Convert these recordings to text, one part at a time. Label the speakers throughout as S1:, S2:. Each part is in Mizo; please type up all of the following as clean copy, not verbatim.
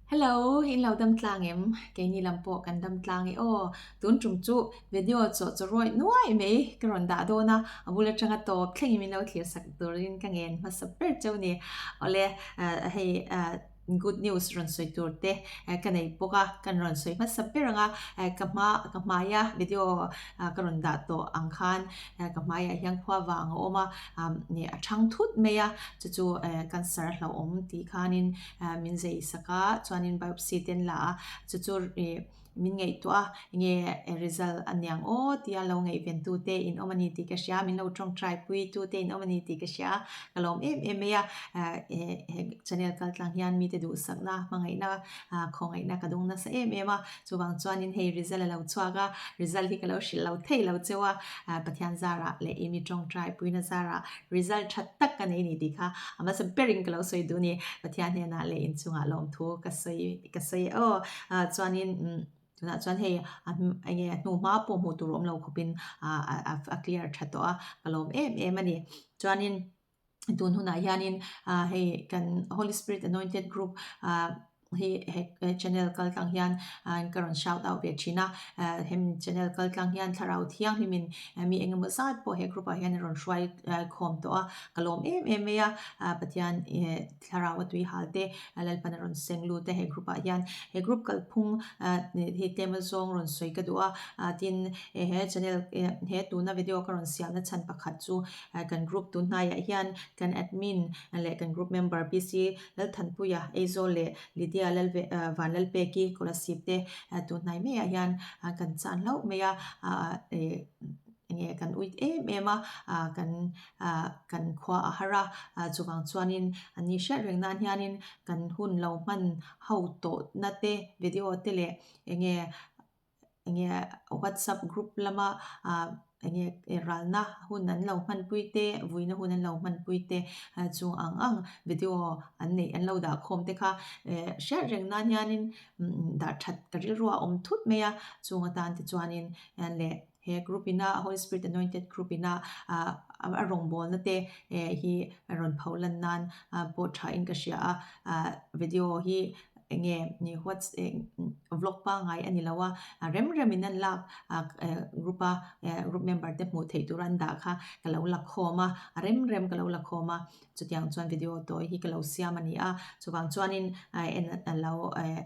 S1: Hello, in lo dam tlang em? Keini lam pawh kan dam tlang e aw. Tun tum chu video chaw chaw rawih nuai mai ka rawn dah dawn a, a bul atanga tawp thlengin min lo thlir sak turin ka ngen hmasa ber cheu ni. Awle, hei good news rawn sawi tur te ka nei bawk a, kan rawn sawi hmasa ber ang a, ka hma ka hmaia video ka rawn dah tawh ang khan ka hmaiah hian khua vang a awm a, a thang thut mai a, chu chu cancer a hlauhawm tih khanin min zei sak a, chuanin biopsy te an la a, chu chu ih min ngaihtuah a, enge result a niang aw tia lo ngaihven tu te in awm a ni tih ka hria, min lo tawngtai pui tu te in awm a ni tih ka hria, ka lawm em em mai a, he channel kal tlang hian mite duhsakna hmangaihna khawngaihna ka dawng nasa em em a, chuvang chuanin hei result a lo chhuak a, result hi ka lo hrilh lo thei lo cheu a, Pathian zarah leh i mi tawngtai puina zarah result tha tak ka nei a ni tih kha a hmasa berin ka lo sawi duh a ni. Pathian hnenah leh inchungah lawmthu ka sawi ka sawi e aw. Chuanin tunah chuan hei a enge a hnu hma pawh hmuh tur awm lo khawpin a clear tha tawh a, ka lawm em em a ni. Chuanin tun hunah hianin hei kan Holy Spirit Anointed Group hi he channel kal tlang hian ka rawn shout out ve thin a, hemi channel kal tlang hian thlarau thianghlimin mi engemaw zat pawh he group ah hian a rawn hruai khawm tawh a, ka lawm em em mai a, Pathian thlarau a tui hal te Lalpan a rawn seng lut a he group ah hian he group kalphung hi tlem azawng rawn sawi ka duh a, tin he channel he tuna video ka rawn siamna chhan pakhat chu kan group tun hnaiah hian kan admin leh kan group member PC Lalthanpuia, Aizawl leh Lydia Vanlalpeki Kolasib te tun hnai maiah hian kan chan hlauh mai a, enge kan uit em em a, kan kan khua a har a, chuvang chuanin an ni hriat reng nan hianin kan hun lo hman ho tawhna te video te leh enge enge whatsapp group lama ah enge ralna hun an lo hmanpui te vuina hun an lo hmanpui te chung ang ang video an neih an lo dah khawm te kha eh hriat reng nan hianin dah that ka rilru a awm thut mai a chung atan te chuanin leh he group ina holy spirit anointed group ina ah a rawngbawlna te eh hi rawn pho lan nan pawh tha in ka hria a ah video hi Enge ni whats vlog pangngai a ni lo a, a rem rem in an lak group a group member te hmuh theih tur an dah kha ka lo la khawm a, a rem rem ka lo la khawm a, chutiang chuan video tawi hi ka lo siam a ni a, chuvang chuanin en a lo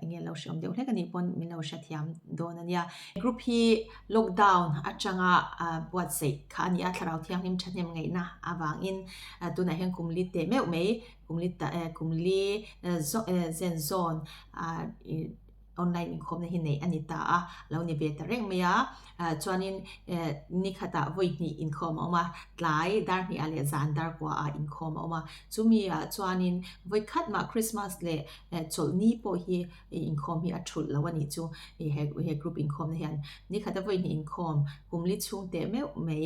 S1: enge lo hreawm deuh hlek a nih pawn min lo hrethiam dawn a nia. Group hi lockdown atanga buatsaih kha a ni a, thlarau thianghlim thahnem ngaihna avangin tunah hian kum li teh meuh mai Kum li ta eh kum li zen zawn ah ih online inkhawmna hi neih a ni ta a, lo ni ve ta reng mai a. Ah chuanin eh ni khatah vawi hnih inkhawm a awm a, tlai dar hnih ah leh zan dar kua ah inkhawm a awm a. Chumi ah chuanin vawi khat mah Christmas leh eh chawlhni pawh hi inkhawm hi a thulh lo a nih chu he he group inkhawmna hian ni khata vawi hnih inkhawm kum li chhung teh meuh mai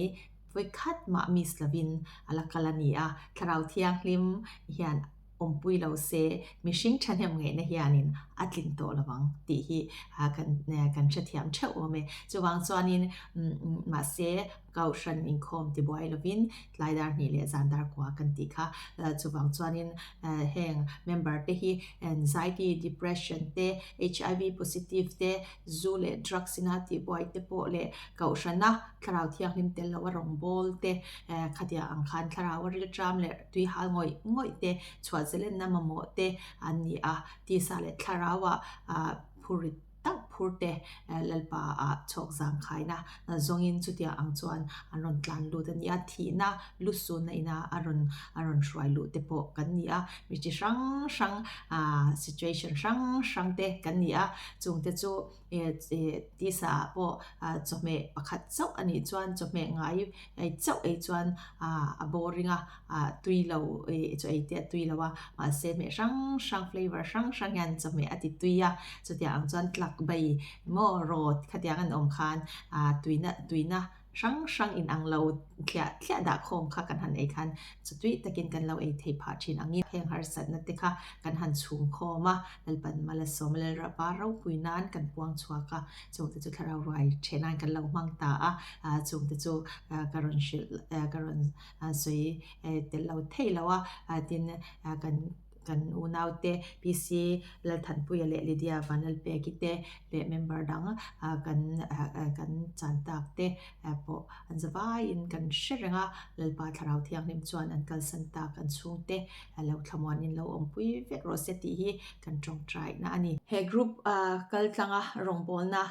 S1: Vawi khat mah miss lovin a la kal a ni a, Thlarau Thianghlim hian awmpui lo se mihring thahnem ngaihna hianin a tlin tawh lo ang tih hi kan kan hrethiam theuh awm e. Chuvang chuanin mahse Kohhran inkhawm tibuai lovin tlai dar hnih leh zan dar kua kan tih kha. Chuvang chuanin heng member te hi anxiety, depression te, HIV positive te, zu leh drugs ina tihbuai te pawh leh Kohhrana Thlarau thianghlim tel lo a rawngbâwl te, khatia ang khan thlarau a rilṭam leh tui hal ngawih ngawih te, chhuah zelenna mamawh te an ni a, tisa leh thlarauah phurit tak phur te Lalpa ah chhawk zangkhaina zawngin chutia ang chuan an rawn tlan lut a ni a, thihna lusunna ina a rawn a rawn hruai luh te pawh kan ni a, mi chi hrang hrang situation hrang hrang te kan ni a, chungte chu Tisa ah pawh chawhmeh pakhat chauh a nih chuan chawhmeh ngai chauh ei chuan a boring a, tui lo chaw ei te a tui lo a, mahse hmeh hrang hrang flavour hrang hrang hian chawhmeh a ti tui a, chutiang ang chuan tlak bai maw rawt khatiang an awm khan tuina tuina hrang hrang in ang lo thliah thliah dah khawm kha kan han ei khan chutui takin kan lo ei thei phah thin angin heng harsatna te kha kan han chhum khawm a, Lalpan Malasawm Lalrapa ropui nan kan puang chhuak a, chungte chu thlarau ruai then nan kan lo hmang ta a, chungte chu ka rawn hrilh ka rawn sawi tel lo thei lo a, tin kan. Kan unaute PC Lalthanpuia leh Lydia Vanlalpeki te leh member dang kan kan chan tak te pawh an zavaiin kan hre reng a, Lalpa Thlarau Thianghlim chuan an kalsan tak an chhungte lo thlamuanin lo awmpui vek rawh se tih hi kan tawngtaina a ni. He group kaltlanga rawngbawlna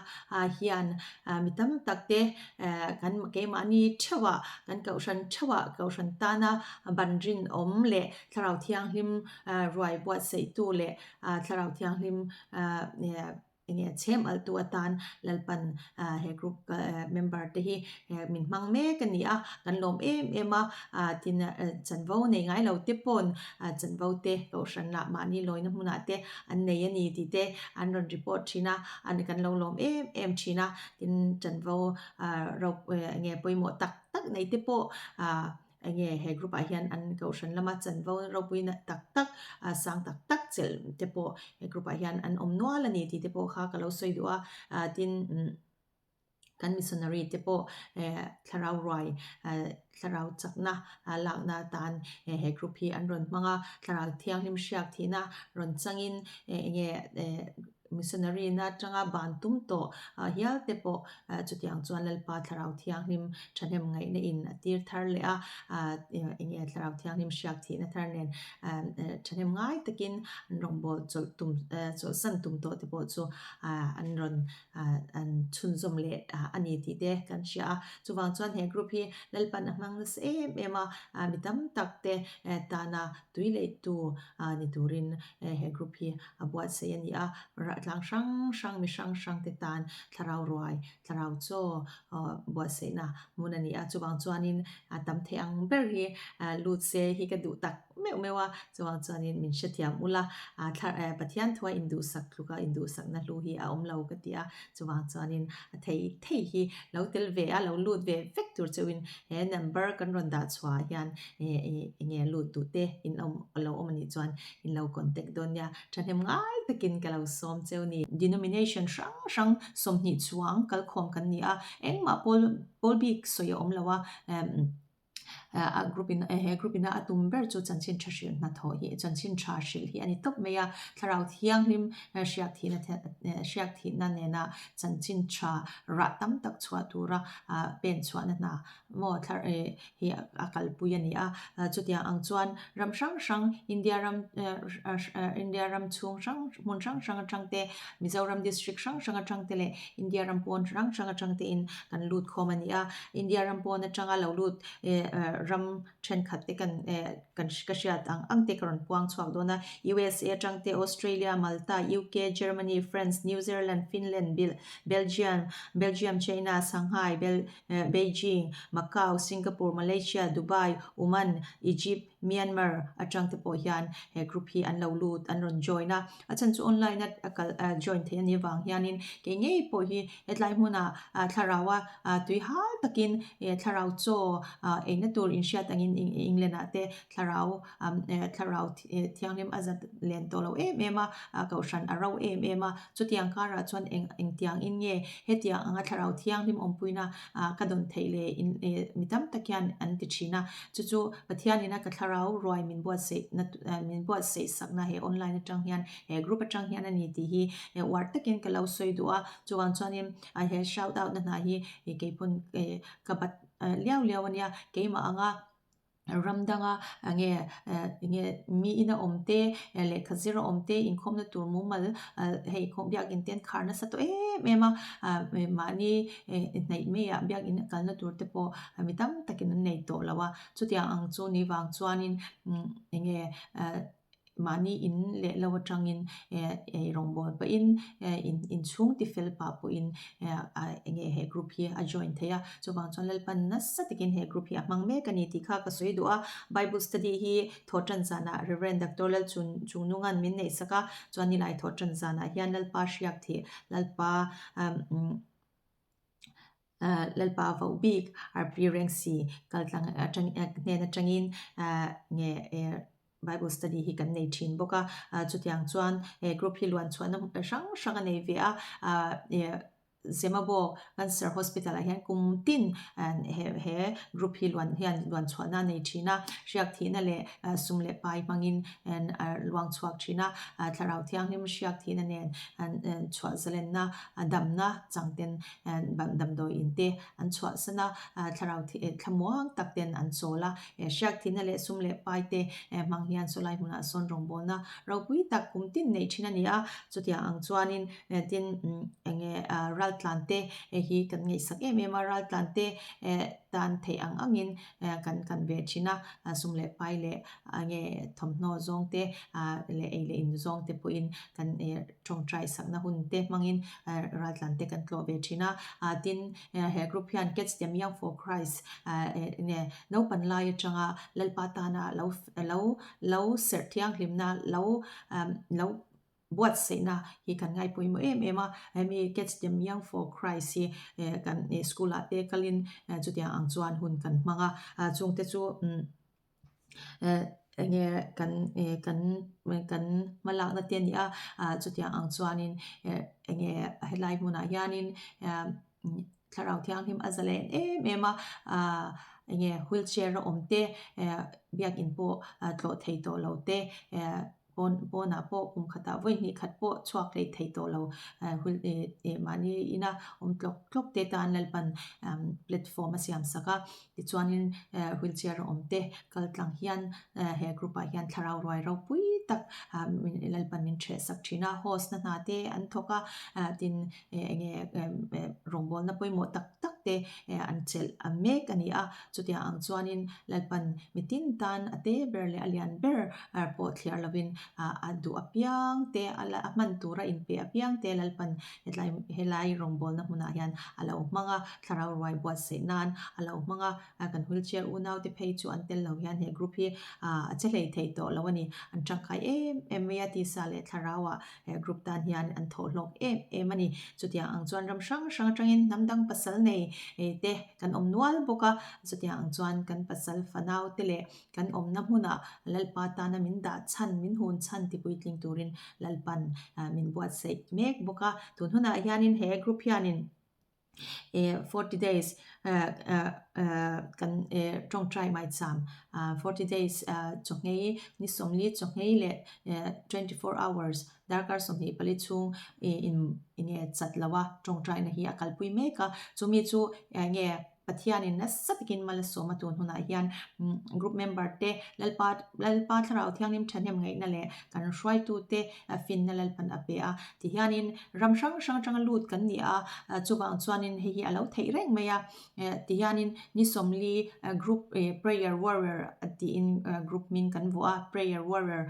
S1: hian mi tam tak te kan keimahni theuhah kan kohhran theuhah kohhran tana ban rinawm leh Thlarau Thianghlim ruai buatsaihtu leh Thlarau Thianghlim enge chhem alhtu atan Lalpan he group member te hi min hmang mek a ni a, kan lawm em em a, tin chanvo nei ngai lo te pawn chanvo te kohhran lah mahni lawina hmunah te an nei a ni tih te an rawn report thin a, kan lo lawm em em thin a, tin chanvo enge pawimawh tak tak nei te pawh Enge he group ah hian an kohhran lama chanvo ropuina tak tak sang tak tak chelh te pawh he group ah hian an awm nual a ni tih te pawh kha ka lo sawi duh a, tin kan missionary te pawh thlarau ruai thlarau chakna lakna atan he group hi an rawn hmang a, thlarau thianghlim hriak thihna rawn changin enge Missionary na atanga ban tum tawh hial te pawh chutiang chuan Lalpa Thlarau Thianghlim thahnem ngaihna in a tir thar leh a, enge Thlarau Thianghlim hriak thihna thar nen thahnem ngai takin an rawngbâwl chawlh tum chawlhsan tum tawh te pawh chu an rawn an chhunzawm leh a ni tih te kan hria a. Chuvang chuan he group hi Lalpan a hmang nasa em em a, mi tam tak te tana tui leihtu ni turin he group hi a buatsaih a ni a, tlang hrang hrang mi hrang hrang te tan thlarau ruai, thlarau chaw buatsaihna hmun a ni a, chuvang chuanin a tam theih ang ber hi lut se hi ka duh tak meuh meuh a, chuvang chuanin min hrethiam ula, Pathian thua induhsak tluka induhsakna hlu hi a awm lo ka ti a, chuvang chuanin a thei thei hi lo tel ve a, lo lut ve vek tur chauhin he number kan rawn dah chhuah ah hian eng nge lut duh te in awm lo awm a nih chuan In lo contact dawn nia, thahnem ngai takin ka lo sawm cheu ni. Denomination hrang hrang 20 chuang kalkhawm kan ni a, engmah pawl pawl bik sawi a awm lo a, a group in he group ina a tum ber chu chanchin tha hrilh hnathawh hi chanchin tha hrilh hi a ni tawp mai a, thlarau thianghlim hriak thihna hriak thihna nena chanchin tha rah tam tak chhuah tura pen chhuahna hna maw thlar hi a kalpui a ni a, chutiang ang chuan ram hrang hrang India ram India ram chhung hrang hmun hrang hrang atang te Mizoram district hrang hrang atang te leh India ram pawn hrang hrang atang te in kan lut khawm a ni a, India ram pawn atanga lo lut ram thenkhat te kan kan ka hriat ang ang te ka rawn puang chhuak dawn a, USA atang te Australia, Malta, UK, Germany, France, New Zealand, Finland, Belgian, Belgium, China, Shanghai, Bel. Beijing, Macau, Singapore, Malaysia, Dubai, Oman, Egypt, Myanmar atang te pawh hian he group hi an lo lut an rawn join a. A chhan chu online a kal join theih a nih avang hianin kei ngei pawh hi hetlai hmunah thlarau a tui hal takin thlarau chaw eina tur inhriat angin England ah te thlarau thlarau thianghlim a zat len tawh lo em em a, kohhran a ro em em a. Chutiang karah chuan eng engtiang in nge hetiang anga thlarau thianghlim awmpuina ka dawn theih leh in mi tam tak hian an ti thin a. Chu chu Pathian ina ka thlarau ruai min buatsaihna min buatsaih sakna he online atang hian he group atang hian a ni tih hi uar takin ka lo sawi duh a. Chuvang chuanin he shout out na hna hi keipawn ka bat liau liau a nia keimah anga Ram danga nge nge mi ina awm te lehkha zir a awm te inkhawmna tur mumal hei khawm biakin te an khar nasa tawh em em a, mahni hnaih maiah biakin a kalna tur te pawh mi tam takin an nei tawh lo a, chutiang ang chu ni vang chuanin enge Mahni in leh lo atangin eh rawngbâwl pahin eh in inchhung tifel pah pawhin eh eng nge he group hi a join thei a. Chuvang chuan Lalpan nasa takin he group hi a hmang mek a ni tih kha ka sawi duh a. Bible study hi thawhṭan zanah Rev. Doctor Lalchun Chungnunga'n min neihsak a, chuan nilai thawhṭan zanah hian Lalpa hriak thih Lalpa umm Lalpa voh bik RP Rengsi kaltlang atang hnen atangin nge Bible study hi kan nei thin bawk a, chutiang chuan he group hi luan chhuahna hrang hrang a nei ve a. Zemabawk Cancer Hospital ah hian kum tin he he group hi luan hian luan chhuahna a nei thin a, hriak thihna leh sum leh pai hmangin luang chhuak thin a, thlarau thianghlim hriak thihna nen chhuah zalenna damna chang ten damdawi in te an chhuahsan a, thlarau thlamuang tak ten an chawl a, hriak thihna leh sum leh pai te hmang hian sawlai hmunah sawn rawngbawlna ropui tak kum tin neih thin a ni a, chutiang ang chuanin Tin, eng nge raltlan te hi kan ngaihsak em em a, raltlan te tan theih ang angin kan kan ve thin a, sum leh pai leh eng nge thawmhnaw zawng te leh ei leh in zawng te pawhin kan tawngtai sakna hun te hmangin raltlan te kan tlawh ve thin a. Tin, he group hian Catch them young for Christ eng nge naupan lai atanga Lalpa tana lo lo lo serh thianghlimna lo lo Buatsaihna hi kan ngai pawimawh em em a, hemi Catch them young for Christ hi kan school ah te kalin chutiang ang chuan hun kan hmang a, chungte chu eng nge kan kan kan hmalakna te a ni a, chutiang ang chuanin eng nge helai hmunah hianin thlarau thianghlim a za leh em em a, eng nge wheelchair a awm te biakin pawh tlawh thei tawh lo te. Pawn pawnah pawh kum khatah vawi hnih khat pawh chhuak hlei thei tawh lo hun eh eh mahni ina awm tlawk tlawk te tan Lalpan platform a siam sak a tichuanin wheelchair a awm te kal tlang hian he group ah hian thlarau ruai ropui tak Lalpan min ṭheh sak ṭhin a host na hna te an thawk a tin eng nge rawngbawlna pawimawh tak tak te an chelh mek a ni a chutiang ang chuanin Lalpan mitin tan a te ber leh a lian ber pawh thliar lovin a duh apiang te a la a hman tura inpe apiang te Lalpan hetlai helai rawngbawlna hmunah hian a lo hmang a, thlarau ruai buatsaih nan a lo hmang a, kan wheelchair unau te phei chu an tel lo hian he group hi a che hlei thei tawh lo a ni. An tangkai em em mai a, tisa leh thlarauah he group tan hian an thawh hlawk em em a ni. Chutiang ang chuan ram hrang hrang atangin hnam dang pasal nei te kan awm nual bawk a, chutiang ang chuan kan pasal fanau te leh Kan awmna hmunah Lalpa tana min dah chhan, min hun chhan ti puitling turin Lalpan min buatsaih mek bawk a. Tun hunah hianin he group hianin 40 days kan tawngtai mai cham 40 days chawhngei ni sawmli chawhngei leh 24 hours darkar 24 chhung in enge chat loa tawngtaina hi a kalpui mek a. Chumi chu enge Pathianin nasa takin mal a sawm a tun hunah hian group member te Lalpa Lalpa Thlarau Thianghlim thahnem ngaihna leh kan hruaitute finna Lalpan a pe a tihianin ram hrang hrang atanga lut kan ni a chuvang chuanin hei hi a lo theih reng mai a tihianin ni sawmli group prayer warrior tiin group hming kan vuah a prayer warrior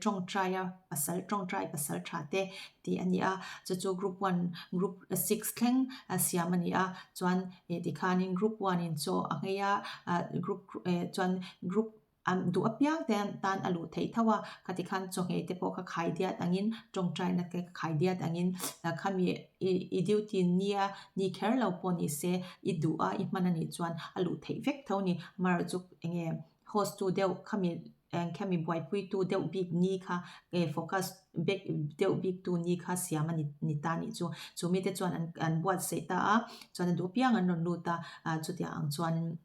S1: tawngtaia pasal tawngtai pasal tha te tih a ni a chu chu group one group 6 thleng a siam a ni a chuan eh tikhanin group one in chaw a nghei a ah group eh chuan group an duh apiang te tan a luh theih tho a khati khan chaw nghei te pawh kha khai diat angin tawngtaina te khai diat angin khami i i duty nia ni kher lo pawh ni se i duh a i hman anih chuan a luh theih vek tho a ni amaherawhchu eng nge host tu deuh khami Eng khami buaipuitu deuh bik ni kha eh focus bek deuh bik tu ni kha siam a ni ni ta nih chu. Chu mite chuan an an buatsaih ta a, chuan a duh piang an rawn lut a, ah chutiang ang chuan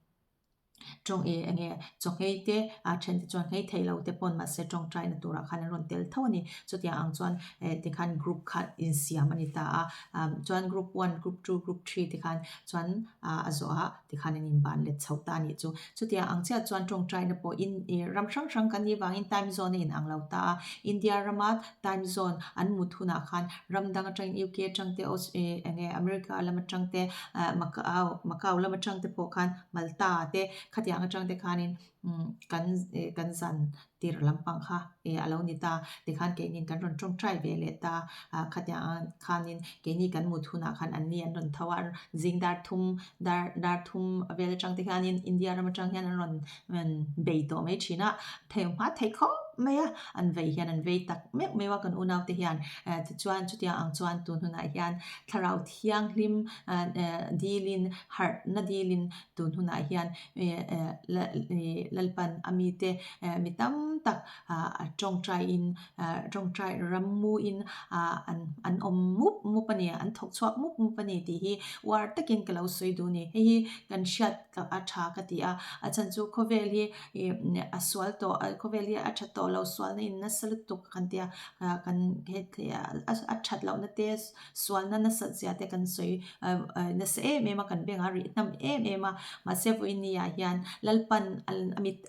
S1: tawng eh eng nge chaw nghei te a then te chuan nghei thei lo te pawn mahse tawngtaina turah khan an rawn tel tho a ni. Chutiang ang chuan eh tikhan group kha insiam a ni ta a, ah chuan group one, group two, group three tikhan chuan ah a zawh ah Tikhan an inban let chho ta a nih chu. Chutiang ang chiah chuan tawngtaina pawh in ih ram hrang hrang kan nih vangin time zone a inang lo ta a. India rama time zone an mut hunah khan ram dang atangin UK atang te Aus ih eng nge America lam atang te ah Macau Macau lam atang te pawh khan Malta te khatiang atang te khanin umm kan ih kan zan tir lampang kha ih a lo ni ta. Tikhan keinin kan rawn tawngtai ve leh ta a khatiang ang khanin keini kan mut hunah khan anni an rawn tho a zing dar thum dar dar thum vel atang te hianin India ram atang hian an rawn bei tawh mai thin a thei hma thei khawp. mai a, an vei hian an vei tak meuh meuh a kan unaute hian. Tichuan chutiang ang chuan tun hunah hian thlarau thianghlim dilin harhna dilin tun hunah hian Lalpan a mite mi tam tak tawngtaiin tawngtai rammuin an an awm mup mup a ni, an thawk chhuak mup mup a ni tih hi uar takin ka lo sawi duh a ni. Hei hi kan hriat a tha ka ti a, a chhan chu khawvel hi a sual tawh khawvel hi a tha tawh lo sualna in nasa lutuk kan ti a, kan a that lohna te sualna nasat zia te kan sawi nasa em em a, kan bengah a rih hnam em em a, mahse vawiin ni ah hian Lalpan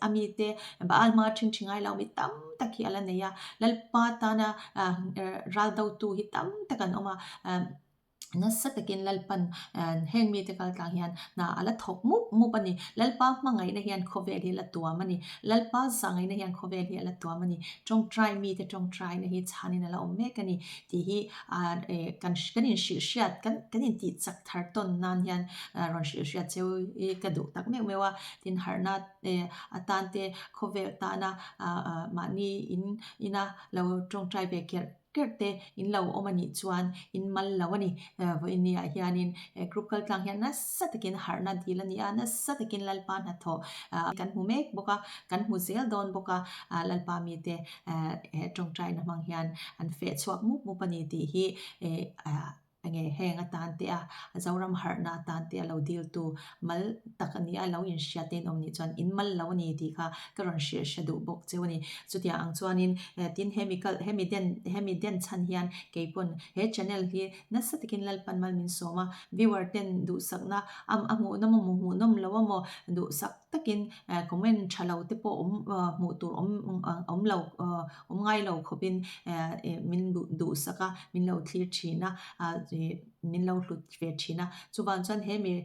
S1: a mite Baal hma ṭhing ṭhi ngai lo mi tam tak hi a la nei a, Lalpa tana ral dotu hi tam tak an awm a, nasa takin Lalpan heng mite kal tlang hian hna a la thawk mup mup a ni. Lalpa hmangaihna hian khawvel hi a la tuam a ni. Lalpa zahngaihna hian khawvel hi a la tuam a ni. Ṭawngṭai mite ṭawngṭaina hi chhanin a la awm mek a ni tih hi kan kan inhrilh hriat kan kan intih chak thar tawn nan hian rawn hrilh hriat cheu hi ka duh tak meuh meuh a. Tin harhna atan te khawvel tana mahni in ina lo ṭawngṭai ve kerh kerh te in lo awm a nih chuan in mal lo a ni. Vawiin ni ah hianin group kal tlang hian nasa takin harhna dil a ni a, nasa takin Lalpa hnathawh kan hmu mek bawk a, kan hmu zel dawn bawk a, Lalpa mite he tawngtaina hmang hian an feh chhuak mup mup a ni tih hi enge heng atan te a Zoram harhna atan te a lo dil tu mal tak a ni a, lo inhria te in awm nih chuan in mal lo a ni tih kha ka rawn hrilh hre duh bawk cheu a ni. Chutiang ang chuanin tin hemi kal hemi den hemi den chhan hian keipawn he channel hi nasa takin Lalpan mal min sawm a, viewer ten duhsakna a hmuhnawm amaw hmuhnawm lo amaw duhsak takin comment tha lo te pawh awm hmuh tur awm awm lo awm ngai lo khawpin min duhsak a, min lo thlir thin a, min lo hlut ve thin a. Chuvang chuan he mi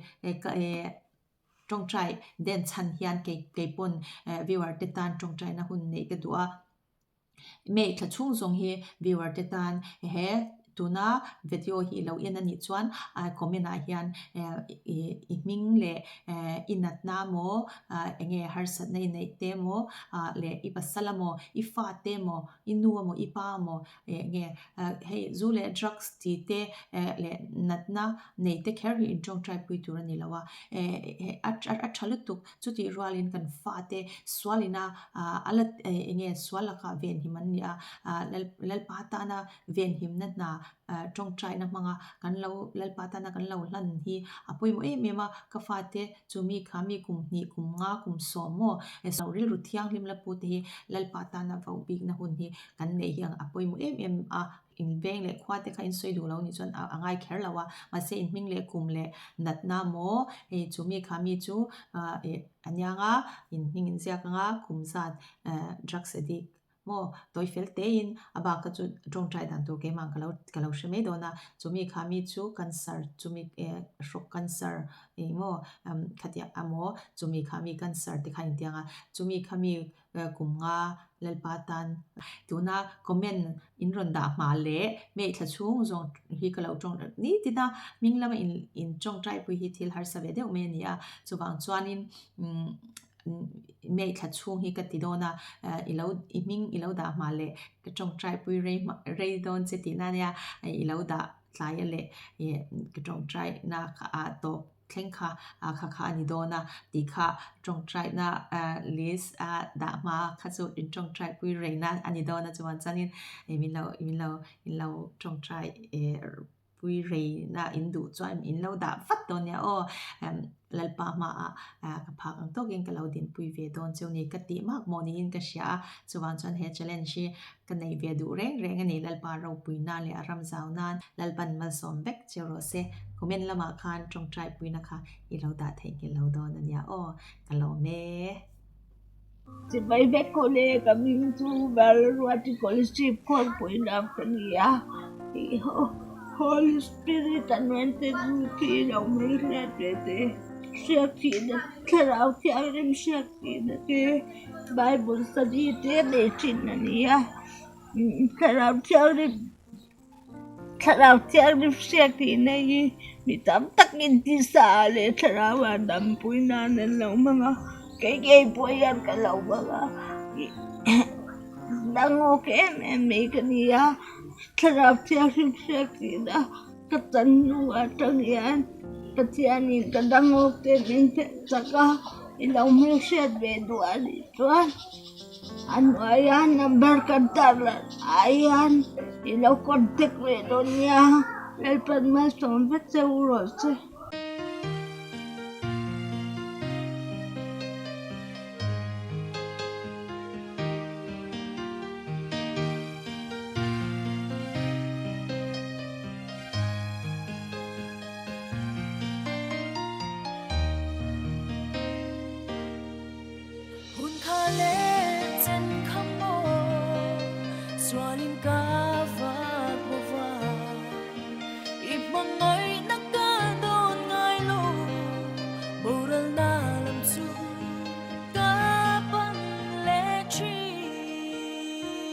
S1: tawngtai den chhan hian kei kei pawn viewer te tan tawngtaina hun neih ka duh a. May thla chhung zawng hi viewer te tan he tuna video hi lo en a nih chuan comment ah hian i hming leh i natna maw eng nge harsatna i neih te maw leh i pasal amaw i fa te maw i nu amaw i pa amaw eng nge hei zu leh drugs tih te leh natna nei te kher hi in tawngtai pui tur a ni lo a a tha lutuk Chutih rualin kan fate sualina a la eng nge sual lakah venhim an ni a, Lalpa tana venhimna hna tawngtaina hmanga kan lo Lalpa tana kan lo hlan hi a pawimawh em em a, ka fate chu mi kha mi kum hnih kum nga kum sawm maw rilru thianghlim la pute hi Lalpa tana vohbikna hun hi kan neih hi a pawimawh em em a. In veng leh khua te kha in sawi duh lo nih chuan a ngai kher lo a, mahse in hming leh kum leh natna maw hei chu mi kha mi chu ih a niang a, in hming in ziak ang a, kum zat drugs addict maw tawi fel tein a bak kha chu tawngtai dan tur keimah ka lo ka lo hre mai dawn a, chu mi kha mi chu cancer chumi hrawk cancer ih maw khatiang amaw chumi kha mi cancer te kha in tiang a, chumi kha mi kum nga Lalpa tan tuna comment in rawn dah hma leh hmehthla chhung zawng hi ka lo tawng ni tin a, hming lama in in tawngtai pui hi thil harsa ve deuh mai a ni a, chuvang chuanin umm hmehthla chhung hi ka ti dawn a, i lo i hming i lo dah hma leh ka tawngtai pui rei hma rei dawn che tihna ania i lo dah tlai a leh ih ka tawngtai na kha ah tawp. thleng kha kha kha a ni dawn a tih kha tawngtaina list a dah hma kha chu in tawngtai pui reng a ni dawn a chuan chuanin min lo min lo in lo tawngtai pui reina in duh chuan in lo dah vat dawn nia aw Lalpa hmaah ka phak ang tawkin ka lo dinpui ve dawn cheu ni ka tih mak maw niin ka hria a chuvang chuan he challenge hi ka neih ve duh reng reng a ni Lalpa ropuina leh a ram zau nan Lalpan malsawm vek cheu rawh se. Comment lamah khan tawngtai puina kha i lo dah theihnghilh lo dawn a nia aw, ka lawm e.
S2: Chibai vek khaw le ka hming chu Valruati Scholarship Khuangpui lam ka ni a, Holy Spirit Anointed Ruth hi lo hmei hliat ve te, hriak thihna thlarau thianghlim hriak thihna te Bible study te nei thin a ni a, thlarau thianghlim. Thlarau thianghlim hriat tihna hi mi tam takin tisa ah leh thlarau ah dampui nan an lo hmang a, kei ngei pawh hian ka lo hmang a. Dangawk em em mai ka ni a, Thlarau Thianghlim hriat tihna ka chan hnu atang hian Pathianin ka dangawk te min hmet chak a, i lo hmelhriat ve duh a nih chuan a hnuaia number kan tarlan ah hian i lo contact ve dawn nia, Lalpan malsawm vek che u rawh se.
S3: Hun kha leh chen kha maw sualin ka vak bova i hmangaihna ka dawn ngai lo boralna lam chu ka pan leh thin.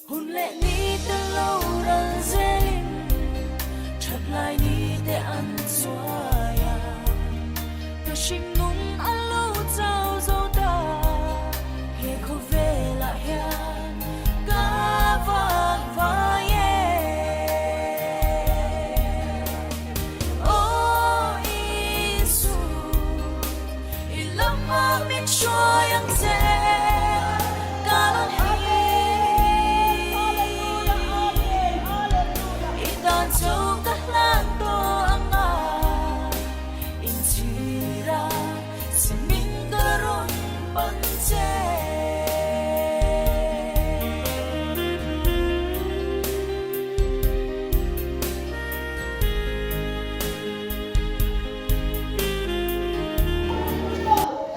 S3: Hun leh ni te lo ral zelin that lai ni te an chuai a, ka hringnung a lo chau zo ta, he khawvelah hian ka vak vai e. Aw Isu, i lamah min hruai ang che, ka rawn hi. I dan chu ka hlan tawh ang a, inchhira simin ka rawn pan che.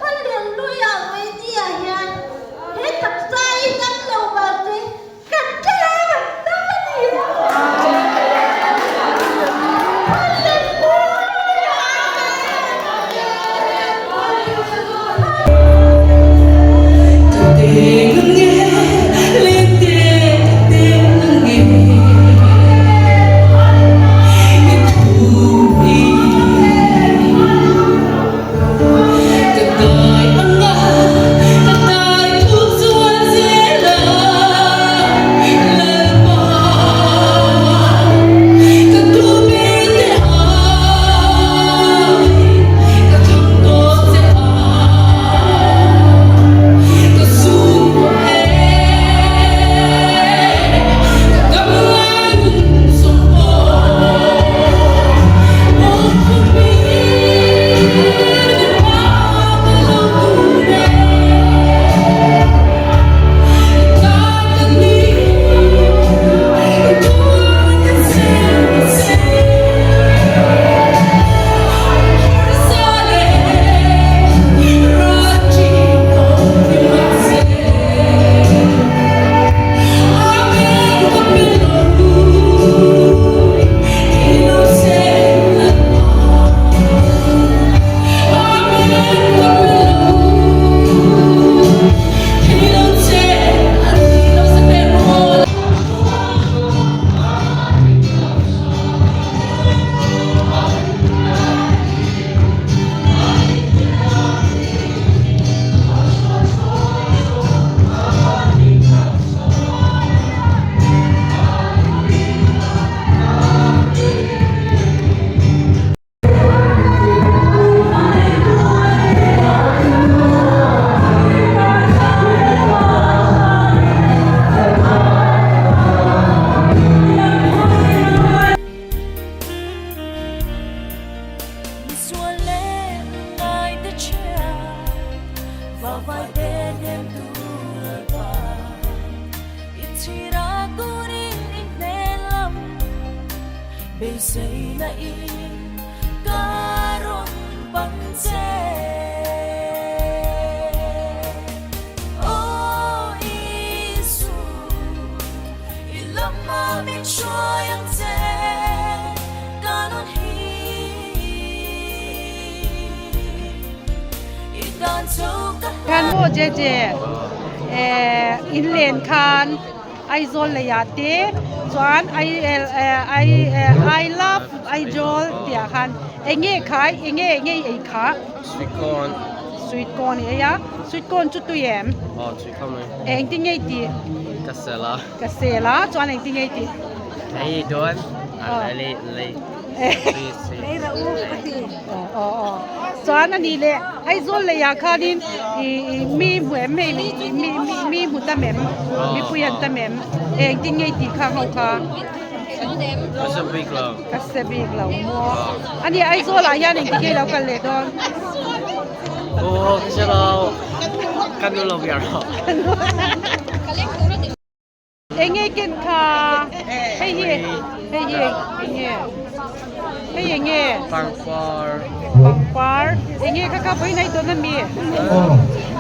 S4: Hallelujah Media hian he taksa hi dam lo mahse kan thlarau an dam a ni a.
S5: Khan maw Jeje in len khan Aizawl leiah te chuan I love Aizawl tih ah khan eng nge khai eng nge eng nge i ei kha?
S6: Sweet corn.
S5: Sweet corn i ei a, sweet corn chu tui em?
S6: Aw tui kha mai.
S5: Engtin nge i tih?
S6: Ka sel a.
S5: Ka sel a, chuan engtin nge i tih?
S6: Ei dawn, a lei lei tui si.
S5: Aw aw aw chuan a nih leh Aizawl leiah khanin i i mi hmu em hei mi mi mi hmu tam em? Mipui an tam em? Engtin nge i tih khang ho kha?
S6: Ka se bik lo.
S5: Ka se bik lo maw? A nih Aizawl ah hian engtin nge i lo kal leh dawn?
S6: Aw ka se lo. Ka nu lo biar lo.
S5: Enge ken kha? Hei hi hei hi enge? Hei enge?
S6: Pangpar.
S5: Pangpar. Enge kha kha vawi nei dawn ami?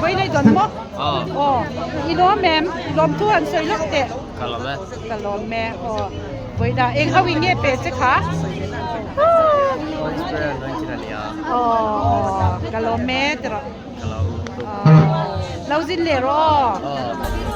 S5: Vawi nei dawn maw? Aw. I lawm em? I lawm thu han sawi lawk teh.
S6: Ka lawm e.
S5: Ka lawm e. Aw. Vawi dah eng ho in nge pe che kha?
S6: Holy Spirit anointing a nia.
S5: Aw. Ka lawm e tiraw.
S6: Ka lawm tuk.
S5: Aw. Lo zin leh rawh aw.
S6: Aw.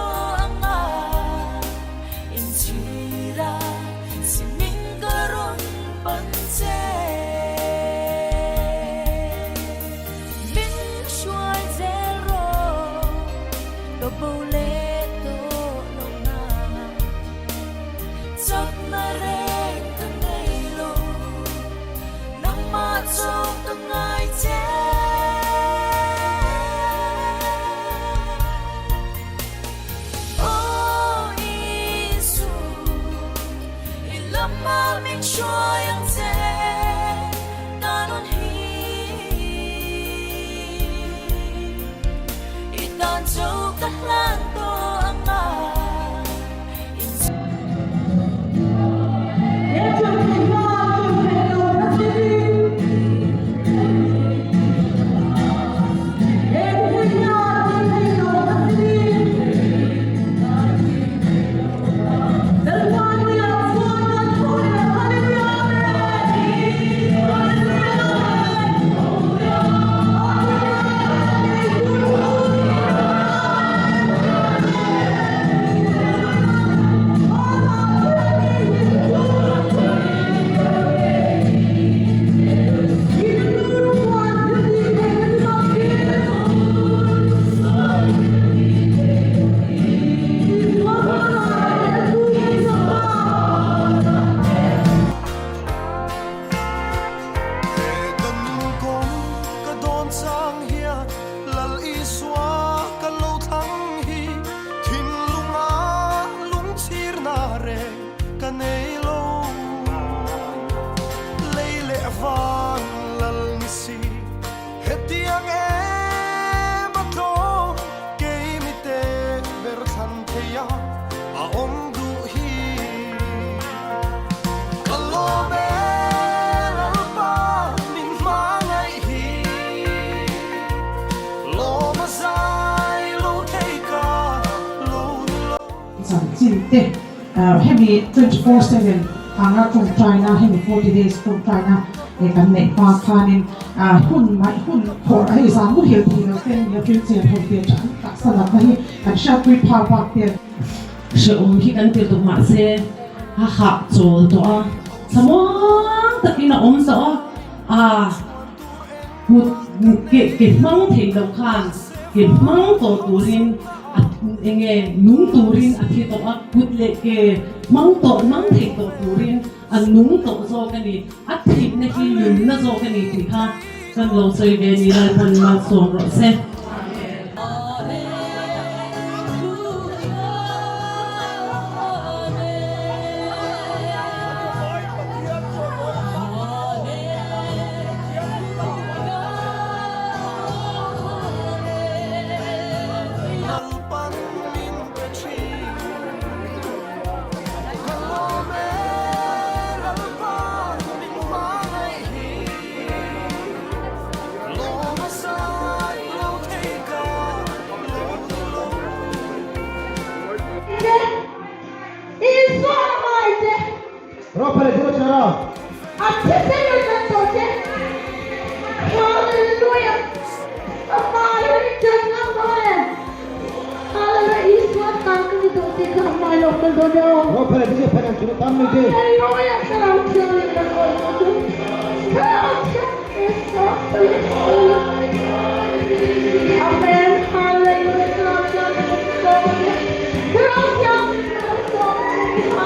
S7: Chanchin te hemi 24/7 anga tawngtaina hemi 40 days tawngtaina kan neih hma khanin hun mai hun khawrh a hei zan muhil thei lo te nia wheelchair ho te an taksa natna hi kan hriatpui phak bak te
S8: Hrehawm hi kan ti tuk mahse a hah chawl tawh a, thlamuang takin a awm tawh a, aa kut ke ke hmang thei loh khan ke hmang tawh turin a enge nung turin a thi tawh a, kut leh ke hmang tawh hmang thei tawh turin a nung tawh zawk a ni, a thihna hi nunna zawk a ni tih kha kan lo sawi ve ni Lalpawn malsawm rawh se.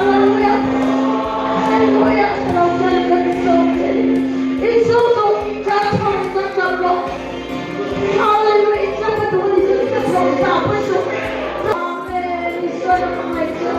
S4: Hallelujah! Hallelujah! Thlarau Thianghlim kan insawm che a ni. Isua chu tlangthawng in kan cham rawh. Hallelujah! I cham a duh a ni chu i cham rawh zah pawh suh. Amen! Isua ram a ngaih chu.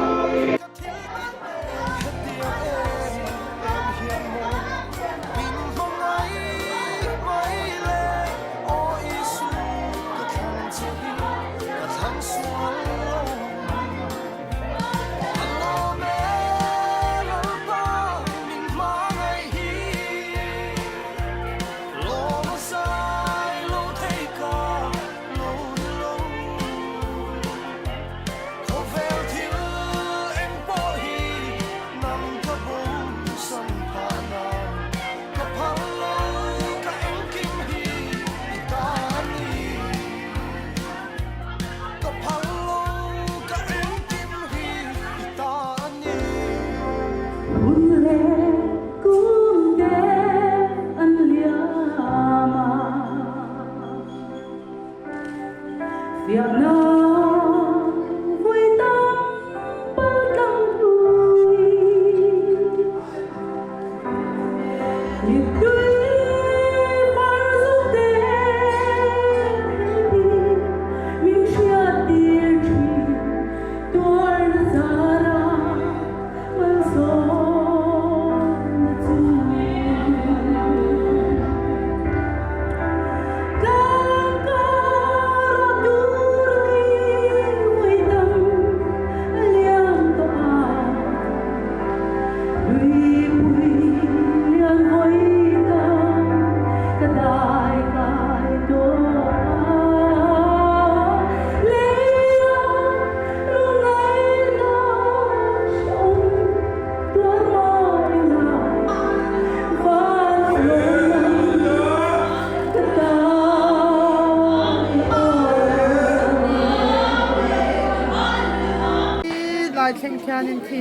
S7: Lai thleng khianin khi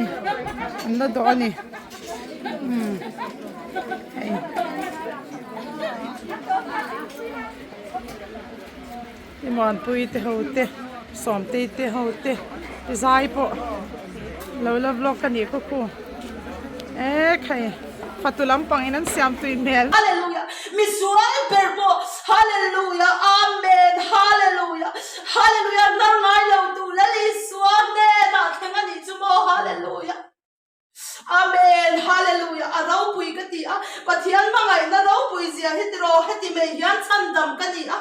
S7: an la dawh a ni umm hei i muanpui te ho te sawmtei te ho te zai pawh lo la vlog a nih khaw khu e khai fatu lampang in an siam tui hmel.
S4: Hallelujah misual ber pawh Hallelujah Amen Hallelujah Hallelujah hnar ngai lo tu Lal Isua hnenah thleng a nih chu maw Hallelujah Amen Hallelujah a ropui ka ti a Pathian hmangaihna ropui zia hi tiraw heti mai hian chhandam ka ni a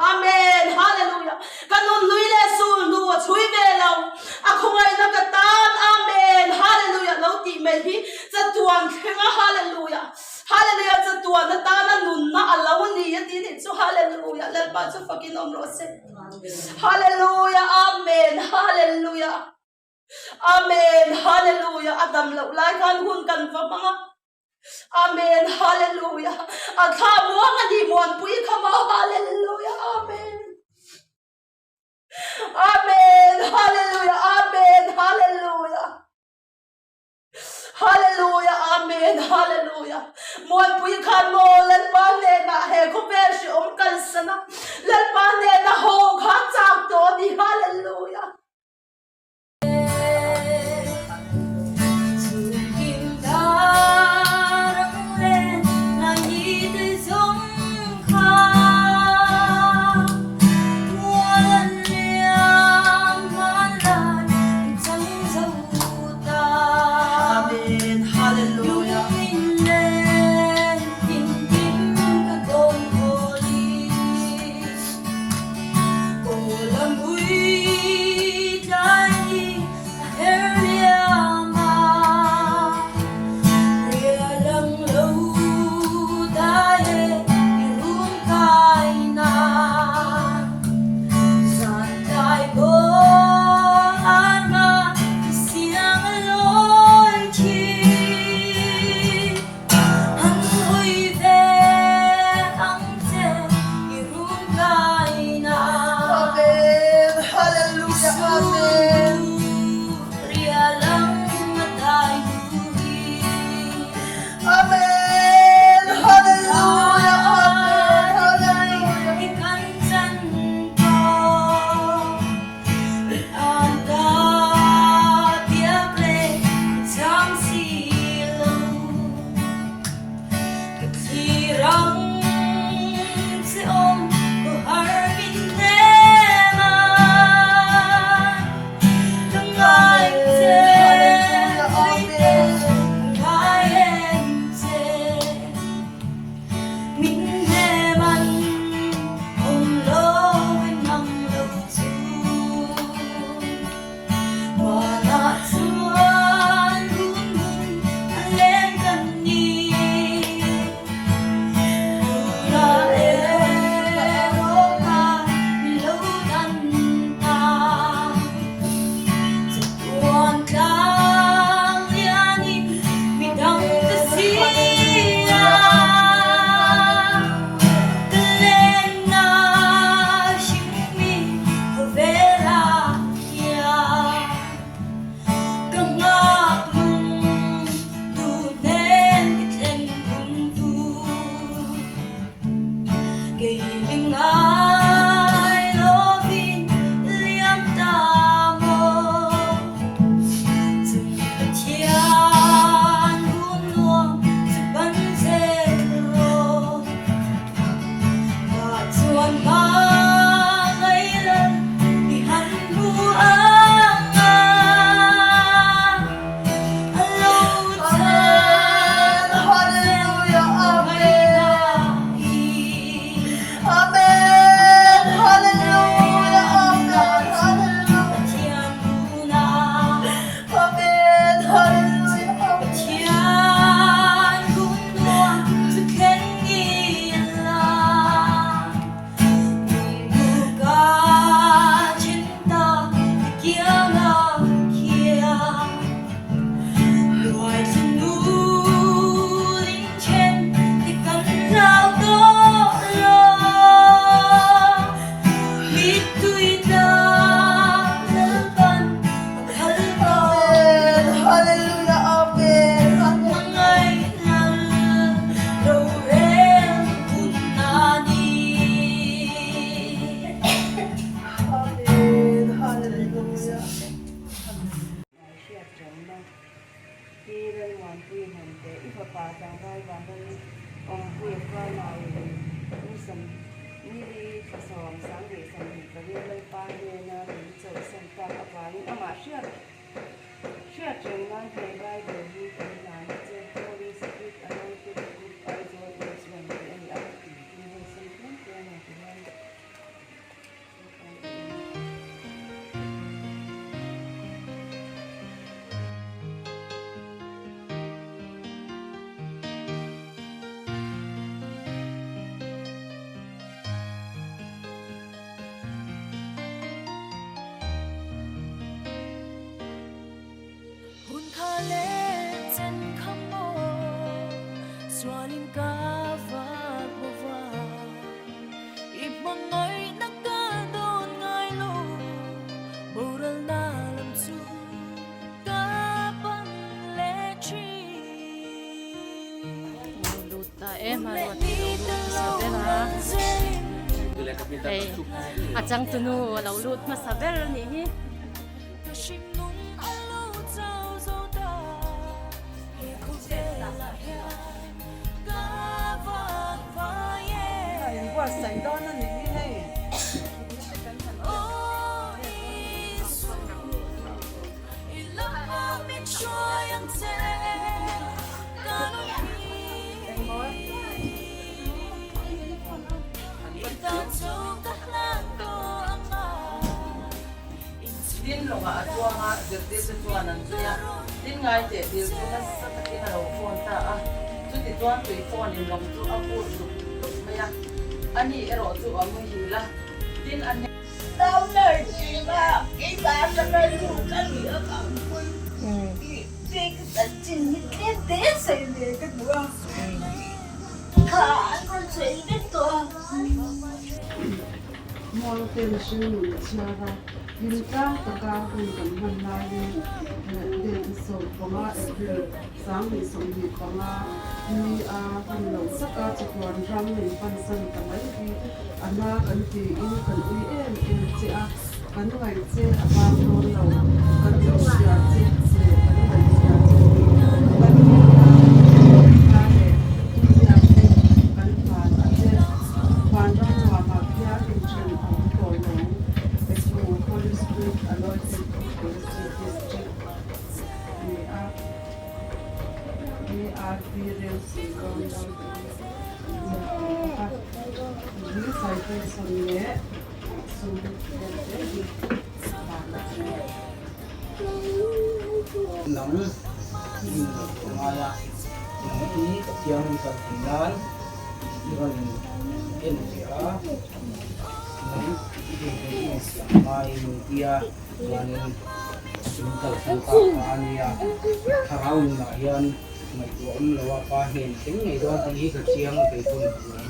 S4: Amen Hallelujah ka nun hlui leh sul hnu a chhui ve lo a khawngaihna ka tan Amen Hallelujah lo tih mai hi chatuan thleng a Hallelujah Hallelujah chatuan atana nunna a lo ni a ti nih chu Hallelujah Lalpa chu fakin awm rawh se Hallelujah Amen Hallelujah Amen Hallelujah a dam loh lai khan hun kan va hmang a Amen Hallelujah a thla muang a ni muanpui kha maw Hallelujah Amen Amen Hallelujah Amen Hallelujah Hallelujah Amen Hallelujah Muanpui khan maw Lalpa hnenah he khawvel hreawm kalsan a Lalpa hnena haw kha chak tawh a ni Hallelujah.
S9: Lalmuanpui Hnamte, i fapa tlangval Vanram Awmpuia Khuanau in ni sawm ni li thla sawm sanghnih 28 Lalpa hnena min chawlhsan tak avangin amah hriat hriat reng nan he Bible hi kan hlan a che, Holy Spirit Anointed Group Aizawl West rawn tih a ni a, in hawisan tlem tlem ang ti hian.
S3: Hun kha leh chen kha maw sualin ka vak bova i hmangaihna ka dawn ngai lo boralna lam chu ka pan leh thin.
S10: Lut ta em a ruat hi lo lut hmasa ber a hei a changtunu a lo lut hmasa ber a nih hi.
S11: Tin lawngah a chuang a, zirtirte chuan an zui a. Tin ngai teh dil chu nasa takin a lo fawn ta a. Chuti chuan tui fawnin lawng chu a pur dup dup mai a, ani erawh chu a muhil a. Tin a.
S2: Downer zinga keimah atanga lut a nih avang pawn i pek chanchin hi tlem te sawi ve ka duh a, kha an rawn sawi vek tawh a.
S9: Muangte mihring nun chhiar a, hlim tlang taka hun kan hman laiin date 15 April 2025 ni a hun lo taka chatuan ram min pansan ta mai hi a na kan tiin kan ui em em che a, kan ngaih che a vang dawn lo, kan duhzia che leh kan ngaihzia che hi kan hmel a leh thuziak te kan hlan a che. Vanram nuamah khian inthen a awm tawh lawng e chu Holy Spirit Anointed of Kolasib District ni a ARP Rel Singkawn lo ziak ve bawk a. Hi citation leh sum vel te hi hlan a che.
S12: Nang i ingaihtuah ngai a, nang hi Pathian i kal theih nan i rawn en fiah a, nang i dinhmun i insiam ngai min ti a, chuanin min kalsan ta kha a nia. Thlarau nunah hian ngaihtuah awm lo a, Pa hnen thleng ngei dawn tih hi ka chiang kei pawn ka lawm.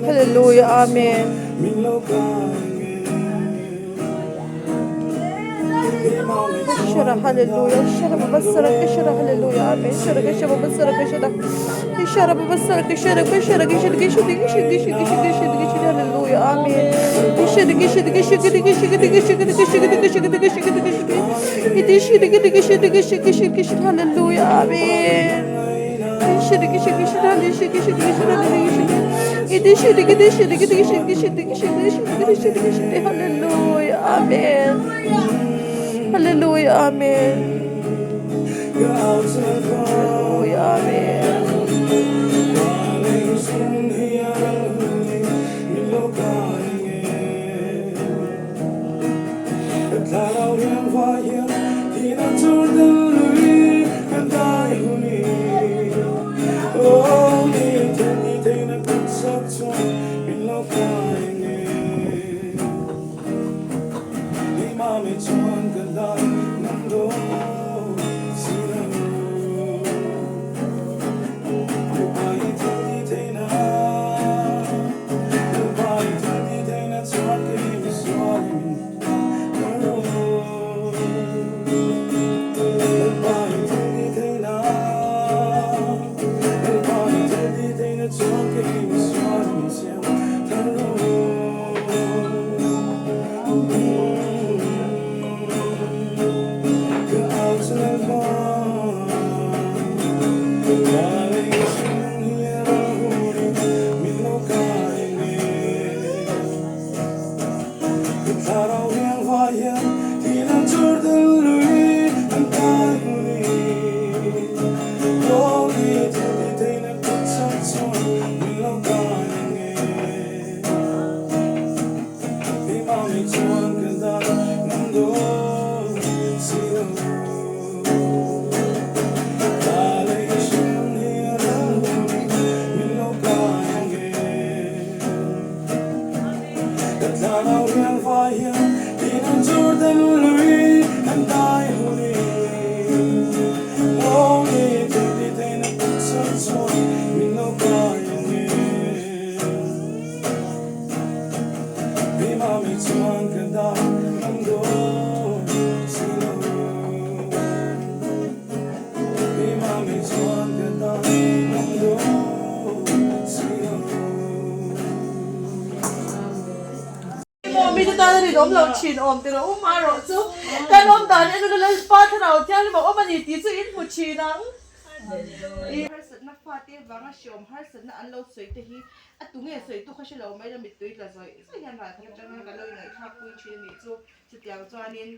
S4: Hallelujah Amen. Shara hallelujah shara baba sara shara hallelujah amen shara shara baba sara shara shara baba sara shara shara shara shara shara shara shara shara hallelujah amen shara shara shara shara shara shara shara shara shara shara shara shara shara hallelujah amen shara shara shara shara shara shara shara shara shara shara shara shara hallelujah amen Hallelujah, Amen. Hallelujah, Amen. Mite tan a rinawm lo thin awm tih rawh um erawh chu kan awm dan en ula Lalpa Thlarau Thianghlim a awm a ni tih chu in hmu thin ang.
S9: Harsatna fate vanga hreawm harsatna an lo sawi te hi a tu nge sawi tu kha hre lo mai la mittui tla zawih zawih hian ral khat atang hian kan lo inngaihthlak pui thin a nih chu chutiang chuanin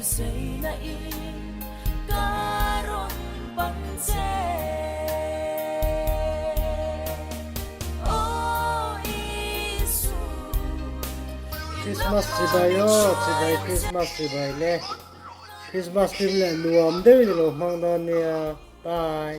S3: Beiseina in ka rawn pan che. Aw Isu,
S13: Christmas chibai aw, chibai Christmas chibai le. Christmas hlim leh nuam deuhin i lo hmang dawn nia. Bye.